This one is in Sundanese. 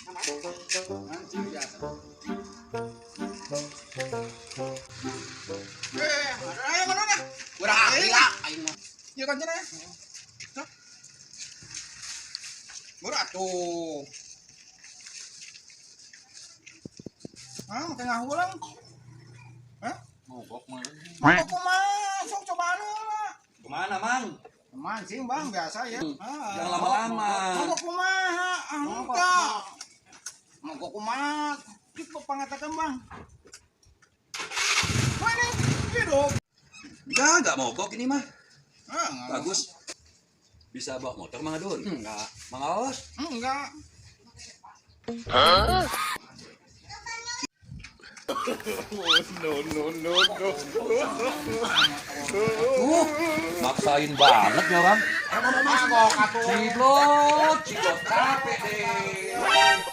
Mancing biasa. Eh, ayo mana nih? Urang gila aing mah. Iya kan cenah. Sok. Murah tuh. Ah, make ngahulang. Hah? Mogok mah. Mogok kumaha? Sok cobaan heula. Kemana, Mang? Mancing, Bang, biasa ya. Ah. Jangan lama-lama. Mogok kumaha? Ah, enggak. Mogok kumaha? Kitu pangatakeun, Bang. Mana? Hidup. Enggak mogok ini mah. Ah, enggak. Bagus. Bisa bawa motor, Mang Adun? Enggak. Mang Aos? Enggak. Maksain banget ya orang. Mogok atuh. Ciblot, ciblot capek deh.